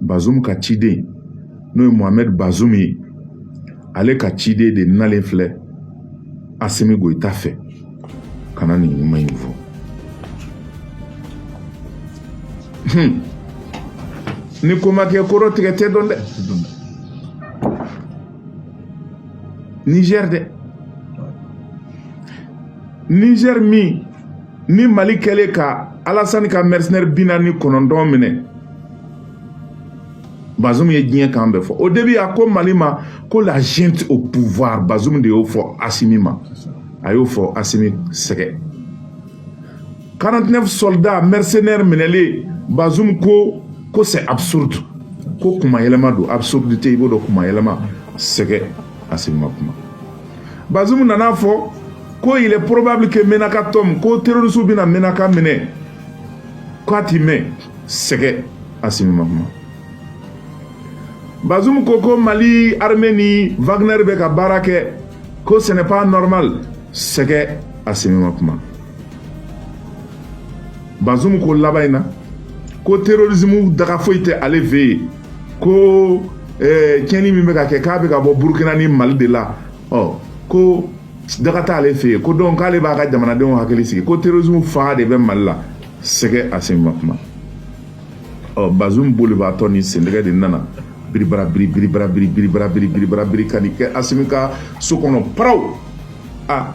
Bazoum ka ciden, n'o ye Mohamed Bazoum ye, ale ka ciden de nalen filɛ Asimi Goyita fɛ ka na nin kuma in fɔ. Ni ko ma kɛ, ko dɔ tigɛ tɛ dɔn dɛ. Niger dɛ, Niger min ni Mali kɛlen ka Alasani ka mercenaire 49 minɛ, Bazoum ye diɲɛ kan bɛɛ fɔ. Au début, a ko Mali ma ko la junte au pouvoir. Bazoum de y'o fɔ Asimi ma, a y'o fɔ Asimi sɛgɛ. 49 soldats mercenaires minɛlen, Bazoum ko c'est absurde, ko kuma yɛlɛma don. Absurdité, i b'o dɔn, kuma yɛlɛma sɛgɛ. Asimi ma kuma. Bazoum nana fɔ ko il est probable que Menaka tombe, ko terroristes bɛna Menaka minɛ, k'a ti mɛn. Sɛgɛ, Asimi ma kuma. Bazoum ko Mali armée ni Wagner bɛ ka baara kɛ, ko ce n'est pas normal. Sɛgɛ, Asimi ma kuma. Bazoum ko laban in na ko terrorisme daga foyi tɛ ale fɛ yen, ko tiɲɛni min bɛ ka kɛ, k'a bɛ ka bɔ Burukina ni Mali de la. Ɔ, ko daga t'ale fɛ yen, ko donc k'ale b'a ka jamanadenw hakili sigi, ko terrorisme fa de bɛ Mali la. Sɛgɛ, Asimi ma kuma. Ɔ, Bazoum bolibaatɔ ni sendɛgɛ de nana biribara biri biribara biri biribara biri biribara biri ka nin kɛ Asimi ka so kɔnɔ paraw. A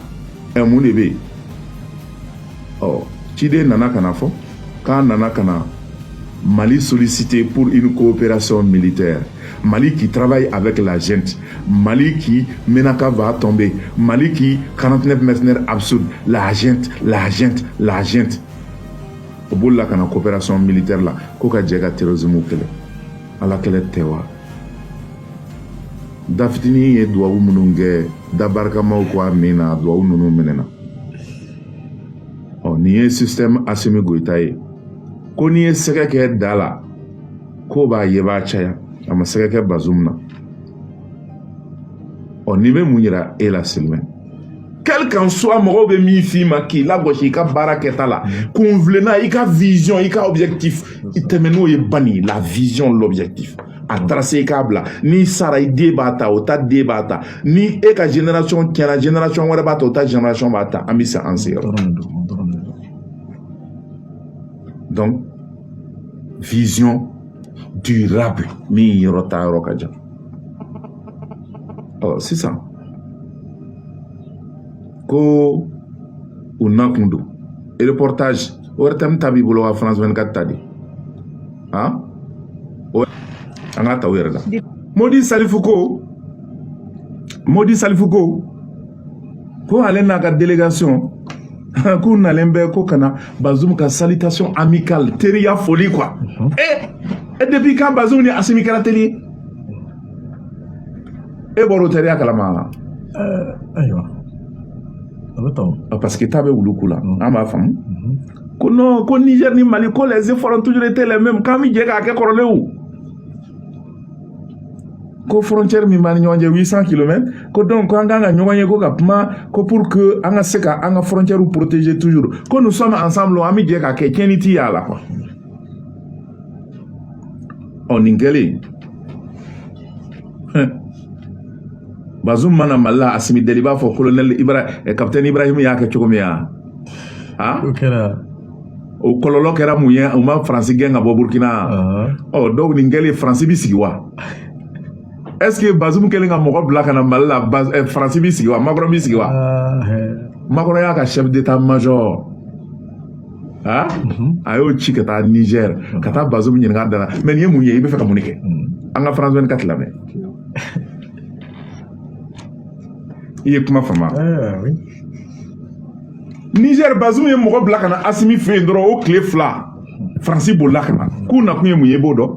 ɛ, mun de bɛ yen? Ɔ, ciden nana ka na fɔ k'a nana ka na Mali solliciter pour une coopération militaire. Mali qui travaille avec la junte, Mali qui Menaka va tomber, Mali qui 49 mercenaires absurde, la junte, la junte, la junte. O bolila ka na coopération militaire la, ko ka jɛ ka terrorisme kɛlɛ. Ala kɛlɛ tɛ wa? Da fitinin ye duwawu minnu kɛ, da barikamaw ko amina, duwawu ninnu minɛna. Ɔ, nin ye système Asimi Goyita ye, ko n'i ye sɛgɛ kɛ da la, k'o b'a ye b'a caya. A ma sɛgɛ kɛ Bazoum na. Ɔ, nin bɛ mun yira e la, Silimɛ? Quel qu'en soit mɔgɔw bɛ min f'i ma k'i lagosi i ka baara kɛta la, kunfilenna, i ka vision, i ka objectif, i tɛmɛ n'o ye bani. La vision, l'objectif, a tracé, i k'a bila. N'i sara, i den b'a ta, o ta den b'a ta. Ni e ka génération tiɲɛna, génération wɛrɛ b'a ta, o ta génération b'a ta. An bɛ se an seyɔrɔ. Donc vision durable min yɔrɔ ta yɔrɔ ka jan. Ɔ, sisan ko u nakun don. Reportage ORTM ta b'i bolo wa France 24 ta de? Han, an k'a ta u yɛrɛ la. Modi Salifu ko, Modi Salifu ko ale n'a ka délégation k'u nalen bɛ ko ka na Bazoum ka salutation amicale, teriya foli quoi. E, depuis quand Bazoum ni Asimi kɛra teri ye? E bɔra o teriya kalama? Ayiwa, a bɛ tan. Parce que ta bɛ wulu ku la, an b'a faamu ko non, ko Niger ni Mali, ko les efforts ont toujours été les mêmes, k'an bɛ jɛ k'a kɛ kɔrɔlen o, ko frontière min b'an ni ɲɔgɔn cɛ, 800 kilomètres, ko donc ko an kan ka ɲɔgɔn ye, ko ka kuma, ko pour que an ka se ka an ka frontière protéger toujours, ko nous sommes ensemble, an bɛ jɛ k'a kɛ, tiɲɛni ti y'a la quoi. Ɔ, nin kɛlen, Bazoum mana Mali la, Asimi deli b'a fɔ colonel Ibra, capitaine Ibrahim y'a kɛ cogo min ya, ah. O kɛra. O kɔlɔlɔ kɛra mun ye? U ma Faransi gɛn ka bɔ Burkina? Ɔ, donc nin kɛlen, Faransi bi sigi wa? Est ce que Bazoum kɛlen ka mɔgɔ bila ka na Mali la, Faransi bi sigi wa? Macron bi sigi wa? Macron y'a ka chef d'état major, ah, a y'o ci ka taa Niger, ka taa Bazoum ɲininka a da la. Mais nin ye mun ye? I bɛ fɛ ka mun de kɛ? An ka France 24 lamɛn. I ye kuma faamu? Oui. Niger, Bazoum ye mɔgɔ bila ka na Asimi fɛ yen dɔrɔn, o tile 2, Faransi bolila ka na. K'u nakun ye mun ye, i b'o dɔn?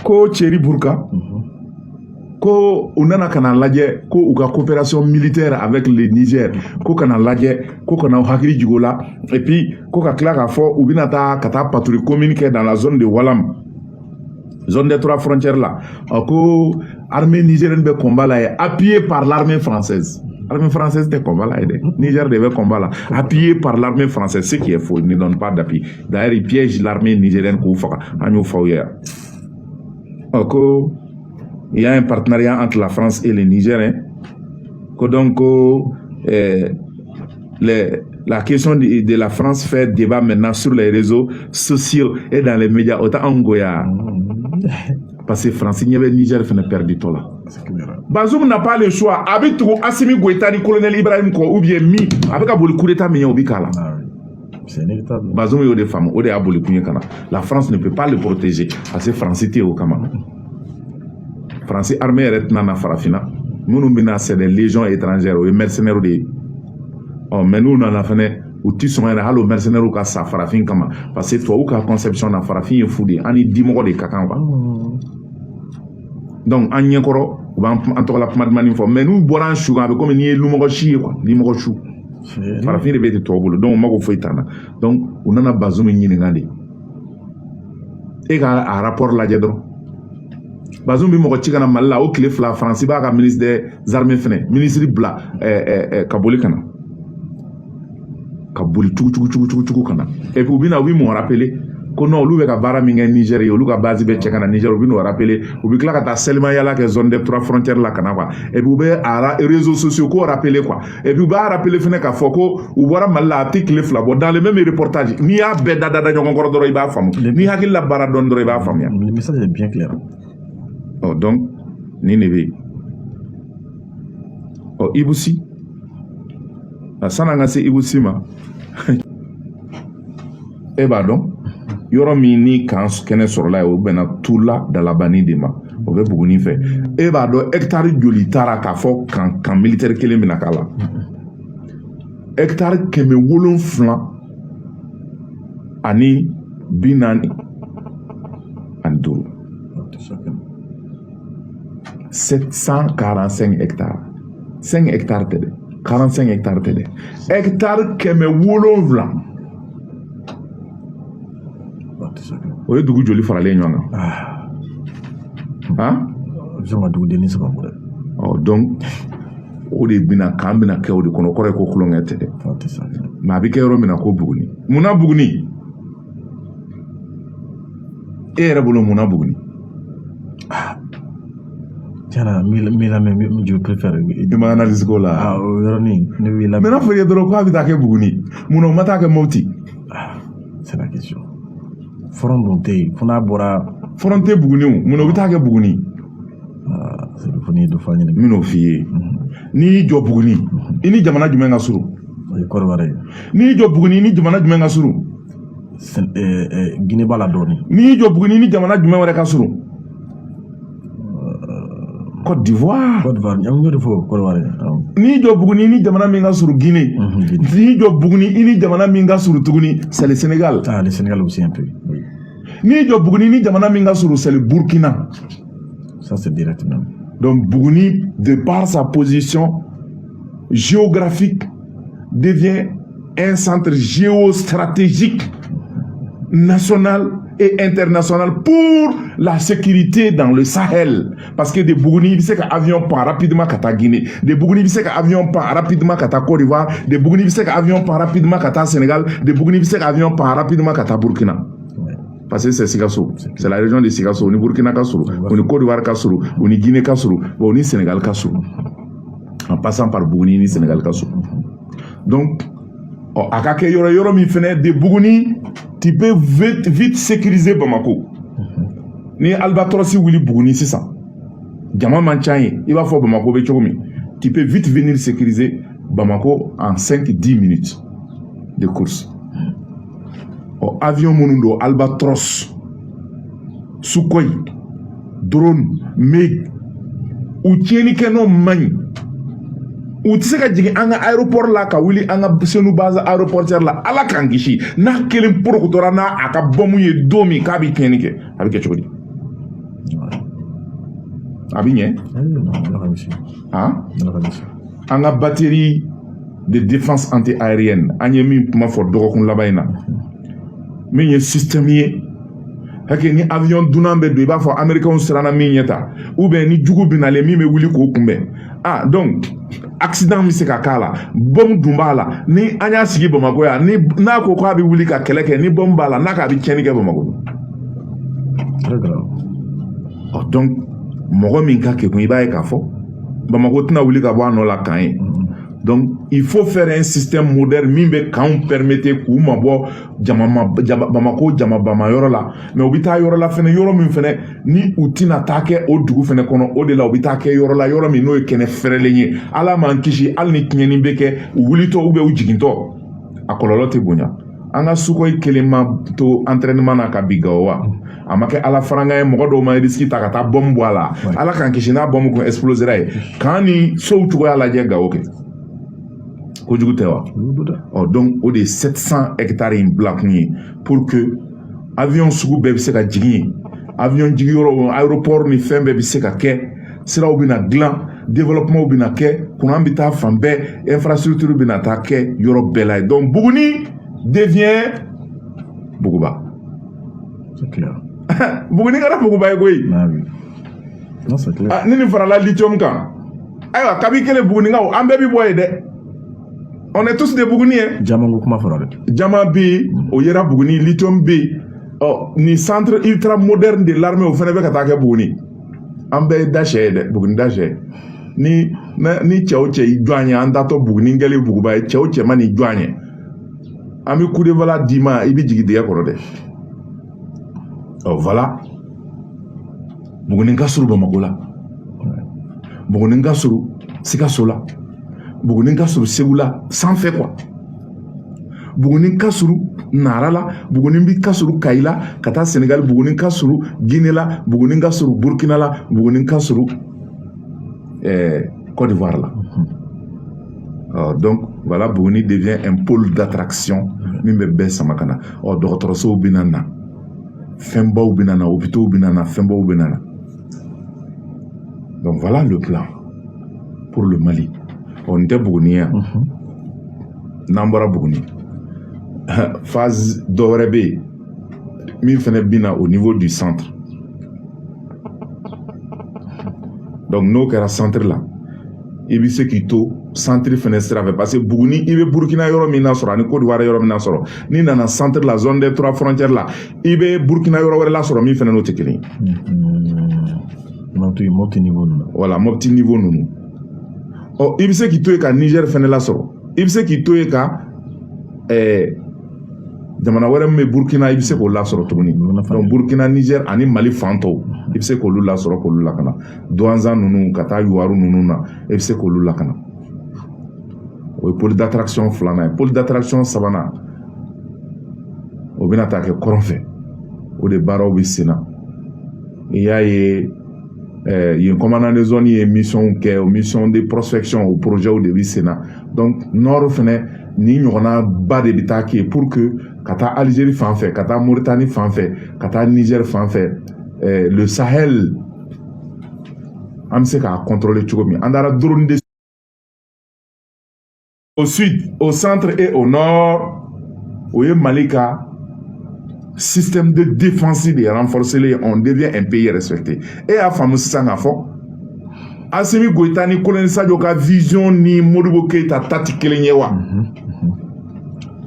Ko Thierry Burka, ko u nana ka na lajɛ ko u ka coopération militaire avec le Niger, ko ka na lajɛ, ko ka na u hakili jigin o la, et puis ko ka tila k'a fɔ u bɛna taa ka taa patrouille commune kɛ dans la zone de Walam, zone des trois frontières là. Ɔ, ko armée nigérienne bɛ combat la ye, appuyée par l'armée française. Armée française tɛ combat la ye dɛ, Niger de bɛ combat la, appuyé par l'armée française, ce qui est faux. Il ne donne pas d'appui. D'ailleurs, il piège l'armée nigérienne k'u faga. An y'o fɔ aw ye yan. Ɔ, ko il y a un partenariat entre la France et le Niger, hein. Ko donc ko la question de la France fait débat maintenant sur les réseaux sociaux et dans les médias. Autant anw goya parce que France ɲɛ bɛ Niger fana perdu tɔ la. C'est clair. Bazoum n'a pas le choix. A bɛ tugu Assimi Goïta ni colonel Ibrahim kɔ ou bien min a bɛ ka boli coup d'état min ye, o bɛ k'a la. Ah oui. C'est inévitable. Bazoum y'o de faamu, o de y'a boli kun ye ka na. La France ne peut pas le protéger parce que France tɛ yen o kama. France armée yɛrɛ tɛna na farafinna. Minnu bɛ na, c'est des légions étrangères, o ye mercenaires de ye. Ɔ, mais n'u nana fɛnɛ, u ti sɔn yɛrɛ hali o mercenaires ka sa farafin kama, parce que tubabu ka conception na, farafin ye fu de ye, an ni dimɔgɔ de ka kan, quoi. Donc an ɲɛkɔrɔ, u b'an an tɔgɔla kuma dumanni fɔ, mais n'u bɔra an su kan, a bɛ komi n'i ye lumɔgɔ si ye, quoi, limɔgɔ su. Farafin de bɛ ten tubabu bolo. Donc u mago foyi t'an na. Donc u nana Bazoum ɲininka de. E ka a rapport lajɛ dɔrɔn. Bazoum bɛ mɔgɔ ci ka na Mali la, o tile 2, Faransi b'a ka ministre des armées fɛnɛ, ministre bila ka boli ka na, ka boli cugu cugu cugu cugu cugu ka na. Et puis u bɛ na, u bɛ mun rappeler? Ko non, olu bɛ ka baara min kɛ Niger ye, olu ka base bɛ cɛ ka na Niger. U bɛ n'o rappeler, u bɛ tila ka taa seulement yala kɛ zone des trois frontières la ka na, quoi. Et puis u bɛ a réseaux sociaux ko rappeler, quoi. Et puis u b'a rappeler fɛnɛ k'a fɔ ko u bɔra Mali la, a tɛ tile 2 bɔ, dans le même reportage. N'i y'a bɛɛ da da da ɲɔgɔn kɔrɔ dɔrɔn, i b'a faamu. N'i hakili la baara dɔɔni dɔrɔn, i b'a faamuya. Le message est bien clair. Ɔ, donc nin de bɛ yen. Ɔ, Ibou Sy, san'an ka se Ibou Sy ma, e b'a dɔn yɔrɔ min ni kan kɛnɛ sɔrɔla ye, o bɛnna Tula Dalabani de ma, o bɛ Buguni fɛ. E b'a dɔn hectare joli taara k'a fɔ kan militaire kelen bɛna k'a la? Hectare 745. 745 hectares. 5 hectares tɛ dɛ, 45 hectares tɛ dɛ, hectare 700. O ye dugu joli faralen ɲɔgɔn kan? Han? A bɛ se ka dugudenni saba bɔ dɛ. Ɔ, donc o de bɛna k'an bɛna kɛ o de kɔnɔ. O kɔrɔ ye ko kulonkɛ tɛ dɛ. Mais a bɛ kɛ yɔrɔ min na, ko Buguni. Munna Buguni? E yɛrɛ bolo, munna Buguni? Tiɲɛna, n b'i lamɛn, je préfère. I ma analyse k'o la? Ah, o yɔrɔnin ne b'i lamɛn. Mais n'a fɔra i ye dɔrɔn k'a bɛ taa kɛ Buguni, munna o ma taa kɛ Mopti? C'est la question. Front dun tɛ yen fo n'a bɔra. Front tɛ Buguni o, munna o bɛ taa kɛ Buguni? C'est fo n'i ye dɔ fɔ an ɲɛna. N bɛn'o f'i ye. N'i y'i jɔ Buguni, i ni jamana jumɛn ka surun? O ye Côte d'Ivoire ye. N'i y'i jɔ Buguni, i ni jamana jumɛn ka surun? Guinée b'a la dɔɔnin. N'i y'i jɔ Buguni, i ni jamana jumɛn wɛrɛ ka surun? Côte d'Ivoire. Côte d'Ivoire, n y'o de fɔ, Côte d'Ivoire. N'i y'i jɔ Buguni, i ni jamana min ka surun, Guinée. N'i y'i jɔ Buguni, i ni jamana min ka surun tuguni, c'est le Sénégal. Ah, le Sénégal aussi un peu. Oui. N'i y'i jɔ Buguni, i ni jamana min ka surun, c'est le Burkina. Ça, c'est direct même. Donc Buguni, de par sa position géographique, devient un centre géostratégique national et international pour la sécurité dans le Sahel. Parce que de Buguni, il sait qu'avion part rapidement ka taa Guinée. De Buguni, il sait qu'avion part rapidement ka taa Côte d'Ivoire. De Buguni, il sait qu'avion part rapidement ka taa Sénégal. De Buguni, il sait qu'avion part rapidement ka taa Burkina. Parce que c'est Sikasso. C'est la région de Sikasso. Ni Burkina ka surun, ni Côte d'Ivoire ka surun, ni Guinée ka surun, ni Sénégal ka surun. En passant par Buguni ni Sénégal ka surun. Donc, a ka kɛ yɔrɔ yɔrɔ min fɛnɛ, de Buguni, tu peux vite, vite sécuriser Bamako. Ni Albatros wuli Buguni sisan, jama man ca yen, i b'a fɔ Bamako bɛ cogo min, tu peux vite venir sécuriser Bamako en 5-10 minutes de course. Ɔ, avion minnu don, Albatros, Sukhoi, drone, MiG, u tiɲɛnikɛ man ɲi. U tɛ se ka jigin an ka aéroport la ka wuli an ka Senu base aéroportuaire la. Ala k'an kisi, n'a kelen porokotora n'a a ka bɔmu ye don min k'a bɛ tiɲɛni kɛ, a bɛ kɛ cogo di? A bɛ ɲɛ? Han? An ka batterie de défense anti-aérienne, an ye min kuma fɔ dɔgɔkun laban in na, min ye système ye Hakɛ ni avion dunan bɛ don, i b'a fɔ Américains siranna min ɲɛ ta, ou bien ni jugu bɛ min bɛ wuli k'o kunbɛn. Ah, donc accident bɛ se ka k'a la, bombe dun b'a la. Ni an y'a sigi Bamakɔ yan, ni n'a ko k'a bɛ wuli ka kɛlɛ kɛ, ni bombe b'a la, n'a k'a bɛ tiɲɛni kɛ Bamakɔ. Très grave. Ɔ, donc mɔgɔ min ka kekun, i b'a ye k'a fɔ Bamakɔ tɛna wuli ka bɔ a nɔ la kan ye. Donc il faut faire un système moderne min bɛ kanw permettre k'u mabɔ jama Bamakɔ jamabama yɔrɔ la. Mais u bɛ taa yɔrɔ la fɛnɛ, yɔrɔ min fɛnɛ ni u tɛna taa kɛ o dugu fɛnɛ kɔnɔ. O de la u bɛ taa kɛ yɔrɔ la, yɔrɔ min n'o ye kɛnɛ fɛrɛlen ye. Ala m'an kisi, hali ni tiɲɛni bɛ kɛ, u wulitɔ ou bien u jigintɔ, a kɔlɔlɔ tɛ bonya. An ka Sukhoi kelen ma to entraînement na ka bin Gawo wa? A ma kɛ Ala farankan ye, mɔgɔ dɔw ma risque ta ka taa bombe bɔ a la. Ala k'an kisi, n'a bombe kun explosera ye, k'an ni sow cogoya lajɛ Gawo kɛ, kojugu tɛ wa? Ɔ, donc o de ye 700 hectares in bila kun ye, pour que avion sugu bɛɛ bɛ se ka jigin yen, avion jigiyɔrɔ, aéroport ni fɛn bɛɛ bɛ se ka kɛ, siraw bɛna dilan, développement bɛna kɛ, courant bɛ taa fan bɛɛ, infrastructure bɛna taa kɛ yɔrɔ bɛɛ la ye. Donc Buguni devient Buguba. C'est clair. Buguni kɛra Buguba ye koyi. Ah oui. Non, c'est clair. Ah, ni nin farala lithium kan, ayiwa, kabi kelen Bugunikaw, an bɛɛ bi bɔ yen dɛ. On est tous des Buguni ye. Diamant ko kuma fɔra dɛ. Diamant bɛ yen, o yera Buguni, lithium bɛ yen. Ɔ, nin centre ultra moderne de l'armée, o fana bɛ ka taa kɛ Buguni. An bɛɛ ye da sɛ ye dɛ, Buguni da sɛ. Ni cɛ o cɛ y'i jɔ an ye, an tatɔ Buguni kɛlen Buguba ye, cɛ o cɛ ma n'i jɔ an ye, an bɛ coup de volant d'i ma, i bɛ jigin dingɛ kɔnɔ dɛ. Ɔ, voilà, Buguni ka surun Bamakɔ la, Buguni ka surun Sikaso la, Buguni ka surun Segu la sanfɛ quoi, Buguni ka surun Nara la, Buguni bi ka surun Kayi la ka taa Senegali, Buguni ka surun Guinée la, Buguni ka surun Burkina la, Buguni ka surun Côte d'Ivoire la. Donc voilà, Buguni devient un pôle d'attraction min bɛ bɛɛ sama ka na. Ɔ, dɔgɔtɔrɔsow bɛ na, fɛnbaw bɛ na, hôpitaux bɛ na, fɛnbaw bɛ na. Donc voilà le plan pour le Mali. Ɔ, nin tɛ Buguni ye yan. N'an bɔra Buguni, phase dɔ wɛrɛ bɛ yen min fɛnɛ bɛ na au niveau du centre. Donc n'o kɛra centre la, i bɛ se k'i to centre fɛnɛ sira fɛ, parce que Buguni, i bɛ Burukina yɔrɔ min na sɔrɔ ani Côte d'Ivoire yɔrɔ min na sɔrɔ, n'i nana centre la, zone des trois frontières la, i bɛ Burukina yɔrɔ wɛrɛ la sɔrɔ min fɛnɛ n'o tɛ kelen ye. Mopti niveau ninnu. Voilà, Mopti niveau ninnu. Ɔ, i bɛ se k'i to yen ka Niger fɛnɛ lasɔrɔ, i bɛ se k'i to yen ka jamana wɛrɛ min bɛ Burukina, i bɛ se k'o lasɔrɔ tuguni. Donc Burukina, Niger ani Mali fan tɔw, i bɛ se k'olu lasɔrɔ, k'olu lakana. Douentza ninnu ka taa Youwarou ninnu na, i bɛ se k'olu lakana. O ye pôle d'attraction filanan ye. Pôle d'attraction sabanan, o bɛna taa kɛ kɔrɔn fɛ. O de baaraw bɛ sen na. I y'a ye, yen commandant de zone ye mission kɛ, o mission de prospection, o projet de bɛ sen na. Donc nord fɛnɛ, nin ɲɔgɔnna ba de bɛ taa kɛ pour que ka taa Algérie fan fɛ, ka taa Mauritanie fan fɛ, ka taa Niger fan fɛ, le Sahel, an bɛ se k'a contrôler cogo min. An taara drone de au sud, au centre et au nord. O ye Mali ka système de défense de renforcer, on devient un pays respecté. E y'a faamu sisan k'a fɔ Assimi Goïta ni Colonel Sadio ka vision ni Modibo Keïta ta tɛ kelen ye wa?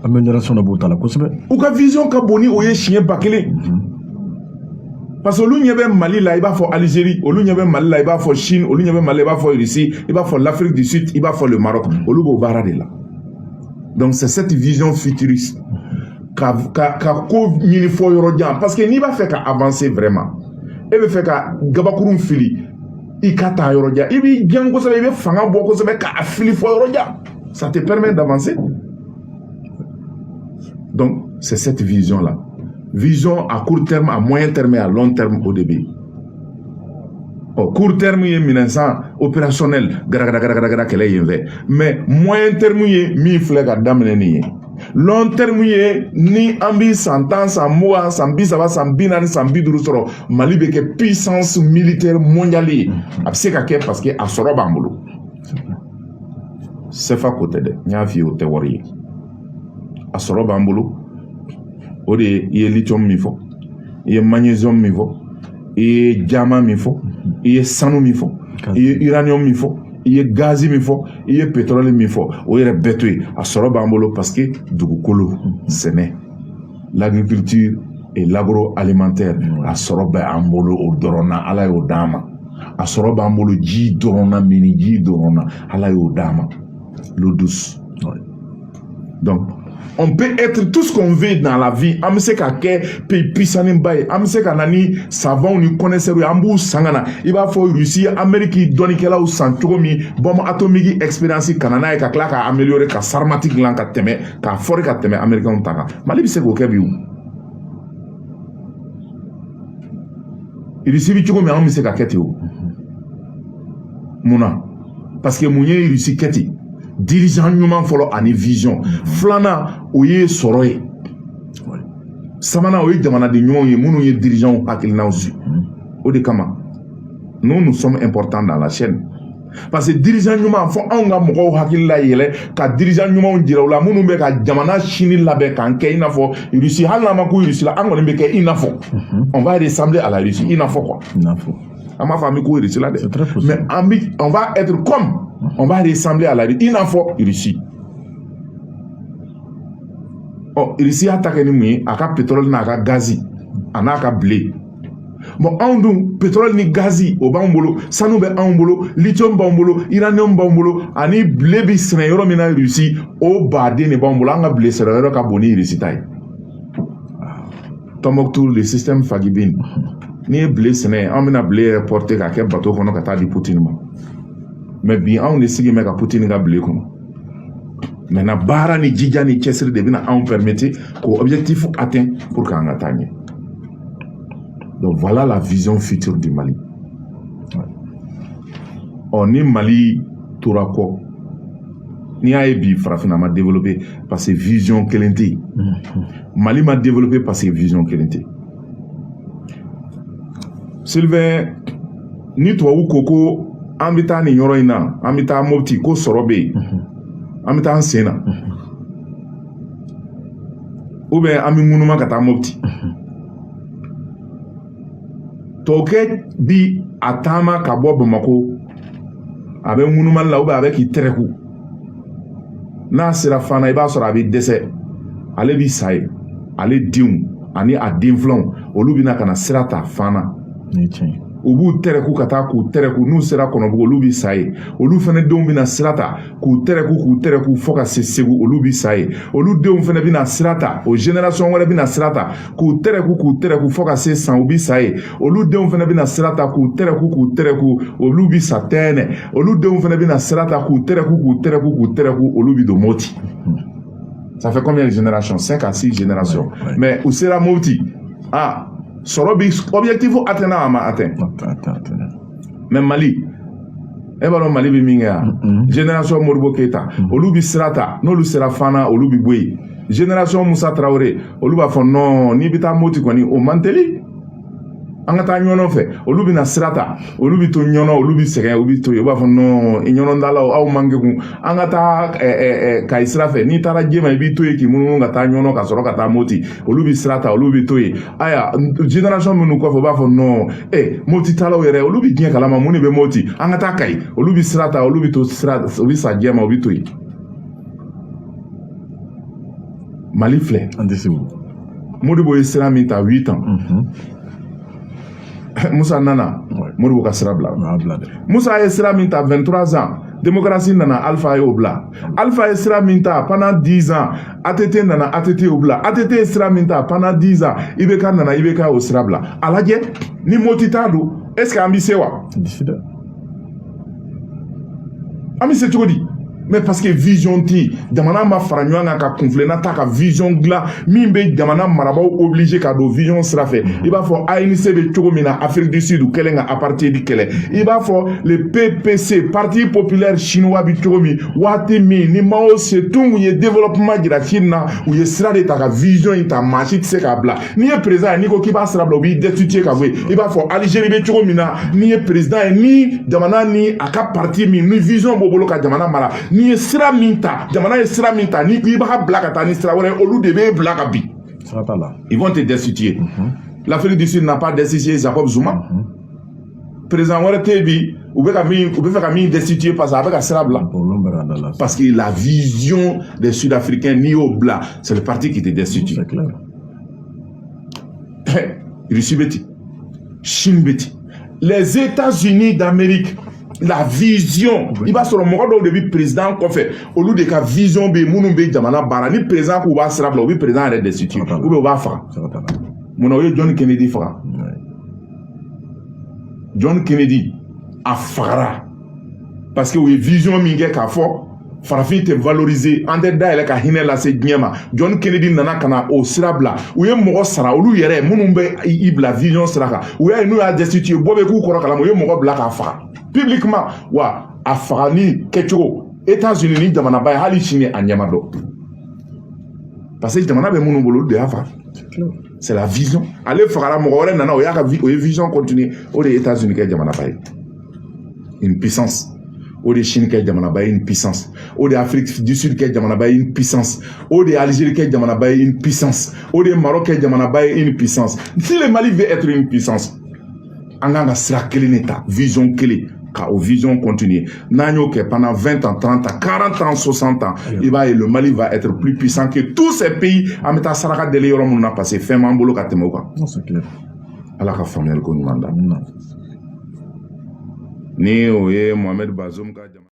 Amélioration dɔ b'o ta la kosɛbɛ. U ka vision ka bon ni o ye siɲɛ 1000, parce que olu ɲɛ bɛ Mali la i b'a fɔ Algérie, olu ɲɛ bɛ Mali la i b'a fɔ Chine, olu ɲɛ bɛ Mali la i b'a fɔ Russie, i b'a fɔ l'Afrique du Sud, i b'a fɔ le Maroc. Olu b'o baara de la. Donc c'est cette vision futuriste ka ko ɲini fɔ yɔrɔ jan, parce que n'i b'a fɛ ka avancer vraiment, e bɛ fɛ ka gabakurun fili, i ka taa yɔrɔ jan, i b'i jan kosɛbɛ, i bɛ fanga bɔ kosɛbɛ k'a fili fɔ yɔrɔ jan, ça te permet d'avancer. Donc c'est cette vision là, vision à court terme, à moyen terme et à long terme, au début. Ɔ, court terme ye minɛnsan opérationnel, garagara garagara kɛlɛ yen fɛ, mais moyen terme ye min filɛ ka daminɛ nin ye, long terme ye ni an bi san 10, san 20, san 30, san 40, san 50 sɔrɔ, Mali bɛ kɛ puissance militaire mondiale ye. A bɛ se ka kɛ parce que a sɔrɔ b'an bolo. CFA ko tɛ dɛ, n y'a f'i ye, o tɛ wari ye, a sɔrɔ b'an bolo. O de ye, i ye lithium min fɔ, I ye magnésium min fɔ, i ye diamant min fɔ, i ye sanu min fɔ, i ye uranium min fɔ, i ye gazi min fɔ, i ye pétrole min fɔ, o yɛrɛ bɛɛ to yen, a sɔrɔ b'an bolo parce que dugukolo sɛnɛ, l'agriculture et l'agroalimentaire, a sɔrɔ bɛ an bolo o dɔrɔn na. Ala y'o d'an ma. A sɔrɔ b'an bolo ji dɔrɔn na, mini ji dɔrɔn na, Ala y'o d'an ma, l'eau douce. Donc on peut être tout ce qu'on veut dans la vie. An bɛ se ka kɛ pays puissant ba ye, an bɛ se ka na ni savants ni connaisseurs ye, an b'u san ka na, i b'a fɔ Russie, Amérique dɔnnikɛlaw san cogo min, bombe atomique expérience ka na n'a ye, ka tila k'a améliorer, ka Sarmati dilan ka tɛmɛ, k'a fɔri ka tɛmɛ Américains ta kan. Mali bɛ se k'o kɛ bi. O Russie bɛ cogo min, an bɛ se ka kɛ ten. O mun na? Parce que mun ye Russie kɛ ten? Dirigeant ɲuman fɔlɔ ani vision. Filanan, o ye sɔrɔ ye. Sabanan, o ye jamanaden ɲumanw ye minnu ye dirigeants hakilinaw su. O de kama nous, nous sommes importants dans la chaîne, parce que dirigeant ɲuman, fɔ anw ka mɔgɔw hakili la yɛlɛ ka dirigeant ɲumanw jira u la, minnu bɛ ka jamana sini labɛn k'an kɛ i n'a fɔ Russie. Hali n'an ma ko Russie la, an kɔni bɛ kɛ i n'a fɔ, on va ressembler à la Russie, i n'a fɔ quoi. An b'a fɔ an bɛ ko Russie la dɛ, mais an bɛ, on va être comme, on va ressembler à la Russie, i n'a fɔ Russie. Ɔ, Russie y'a ta kɛ ni mun ye? A ka pétrole n'a ka gazi a n'a ka blé. Bon, anw dun, pétrole ni gazi o b'anw bolo, sanu bɛ anw bolo, lithium b'anw bolo, uranium b'anw bolo, ani blé bɛ sɛnɛ yɔrɔ min na Russie, o baden de b'anw bolo. An ka blé sɛnɛ yɔrɔ ka bon ni Russie ta ye. Tombouctou, le système Faguibine, n'i ye blé sɛnɛ, an bɛna blé yɛrɛ porter k'a kɛ bateau kɔnɔ ka taa di Poutine ma. Mais bi, anw de sigi bɛ ka Poutine ka blé kɔnɔ. Maintenant, baara ni jija ni cɛsiri de bɛna anw permettre k'o objectif atteint pour k'an ka taa ɲɛ. Donc voilà la vision future du Mali. Ɔ, ni Mali tora kɔ, n'i y'a ye bi farafinna ma développé, parce que vision kelen tɛ yen. Mali ma développé parce que vision kelen tɛ yen. Sylvain, ni tubabu ko ko an bɛ taa nin yɔrɔ in na, an bɛ taa Mopti, ko sɔrɔ bɛ yen, an bɛ taa an sen na ou bien an bɛ ŋunuma ka taa Mopti, tubabukɛ bi a taama ka bɔ Bamako, a bɛ ŋunumali la ou bien a bɛ k'i tɛrɛku, n'a sera Fana, i b'a sɔrɔ a bɛ dɛsɛ, ale bi sa yen. Ale denw ani a den filanw, olu bɛna ka na sira ta Fana, u b'u tɛrɛku ka taa k'u tɛrɛku. N'u sera Kɔnɔbugu, olu bi sa yen. Olu fɛnɛ denw bɛna sira ta k'u tɛrɛku, k'u tɛrɛku fo ka se Segu, olu bi sa yen. Olu denw fɛnɛ bɛna sira ta, o génération wɛrɛ bɛna sira ta k'u tɛrɛku, k'u tɛrɛku fo ka se San, u bi sa yen. Olu denw fɛnɛ bɛna sira ta k'u tɛrɛku, k'u tɛrɛku, olu bi sa Tɛnɛ. Olu denw fɛnɛ bɛna sira ta k'u tɛrɛku, k'u tɛrɛku, k'u tɛrɛku, olu bi don Moti. Ça fait combien de générations? 5 à 6 générations. Ouais, ouais. Mais u sera Moti, ah, sɔrɔ bi, objectif atteint, a ma atteint. Mais Mali, e b'a dɔn Mali bɛ min kɛ yan? Génération Modibo Keyita, olu bi sira ta, n'olu sera Fana, olu bi bɔ yen. Génération Musa Tarawele, olu b'a fɔ non, n'i bɛ taa Moti kɔni, o man teli, an ka taa ɲɔnɔ fɛ. Olu bɛna sira ta, olu bɛ to Ɲɔnɔ, olu bɛ sɛgɛn, olu bɛ to yen. U b'a fɔ non, ɲɔnɔdalaw, aw man kekun, an ka taa Kayi sira fɛ. N'i taara Jema, i b'i to yen k'i munumunu ka taa Ɲɔnɔ, ka sɔrɔ ka taa Moti. Olu bɛ sira ta, olu bɛ to yen. Ayiwa, génération minnu kɔfɛ, u b'a fɔ non, Moti talaw yɛrɛ, olu bɛ diɲɛ kalama, mun de bɛ Moti? An ka taa Kayi. Olu bɛ sira ta, olu bɛ to sira, u bɛ sa Jɛma, u bɛ to yen. Mali filɛ. An tɛ segu. Modibo ye sira min ta 8 ans, Musa nana, Modibo ka sira bila. Musa ye sira min ta 23 ans, démocratie nana, Alpha y'o bila. Alpha ye sira min ta pendant 10 ans, ATT nana, ATT y'o bila. ATT ye sira min ta pendant 10 ans, IBK nana, IBK y'o sira bila. A lajɛ, ni Moti t'a don, est ce que an bɛ se wa? An bɛ se cogo di? Mais parce que vision tɛ yen, jamana ma fara ɲɔgɔn kan ka kunfilenna ta ka vision dilan min bɛ jamana marabaaw obligé ka don vision sira fɛ. I b'a fɔ ANC bɛ cogo min na Afrique du Sud kɛlen ka apartheid kɛlɛ, i b'a fɔ le PPC, Parti populaire chinois, bɛ cogo min, waati min ni Mao Tse-tung ye développement jira Chine na, u ye sira de ta ka vision in ta, maa si tɛ se k'a bila. N'i ye président ye, n'i ko k'i b'a sira bila, u b'i destituer ka bɔ yen. I b'a fɔ Algérie bɛ cogo min na, n'i ye président ye, ni jamana ni a ka parti min ni vision b'o bolo ka jamana mara, n'i ye sira min ta, jamana ye sira min ta, n'i ko i b'a bila ka taa ni sira wɛrɛ ye, olu de b'e bila ka bin. Sira t'a la. Ils vont te destituer. L'Afrique du Sud n'a pas destitué Jacob Zuma. Président wɛrɛ tɛ yen bi, u bɛ fɛ ka min destituer parce que a bɛ ka sira bila. Problème bɛ ka da la. Parce que la vision des Sud-Africains, n'i y'o bila, c'est le parti qui te destitue. C'est clair. Russie bɛ ten, Chine bɛ ten, les États-Unis d'Amérique, la vision, i b'a sɔrɔ mɔgɔ dɔw de bɛ président kɔfɛ, olu de ka vision bɛ yen, minnu bɛ jamana baara. Ni président k'u b'a sira bila, u bɛ président yɛrɛ destituer ou bien u b'a faga. Sira t'a la. Munna u ye John Kennedy faga? John Kennedy a fagara parce que u ye vision min kɛ k'a fɔ farafin tɛ valoriser, an tɛ dayɛlɛ ka hinɛ lase diɲɛ ma. John Kennedy nana ka na o sira bila. U ye mɔgɔ sara, olu yɛrɛ minnu bɛ i bila vision sira kan. U y'a ye n'u y'a destituer, bɔ bɛ k'u kɔrɔ kalama. U ye mɔgɔ bila k'a faga publiquement. Wa a fagali kɛcogo, États-Unis ni jamanaba ye, hali sini a ɲɛ ma dɔn, parce que jamana bɛ minnu bolo, olu de y'a faga. C'est clair. C'est la vision. Ale fagara, mɔgɔ wɛrɛ nana, o y'a ka o ye vision continuer. O de ye États-Unis kɛ jamanaba ye, une puissance. O de ye Chine kɛ jamanaba ye, une puissance. O de ye Afrique du Sud kɛ jamanaba ye, une puissance. O de ye Algérie kɛ jamanaba ye, une puissance. O de ye Maroc kɛ jamanaba ye, une puissance. Si le Mali veut être une puissance, an kan ka sira kelen de ta, vision kelen, ka o vision continuer. N'an y'o kɛ pendant 20 ans, 30 ans, 40 ans, 60 ans, i b'a ye, le Mali va être plus puissant que tous ces pays. An bɛ taa saraka deli yɔrɔ minnu na, parce que fɛn b'an bolo ka tɛmɛ o kan. Non, c'est clair. Ala ka faamuyali ko ɲuman da. Non. Ni o ye Mohamed Bazoum ka jamana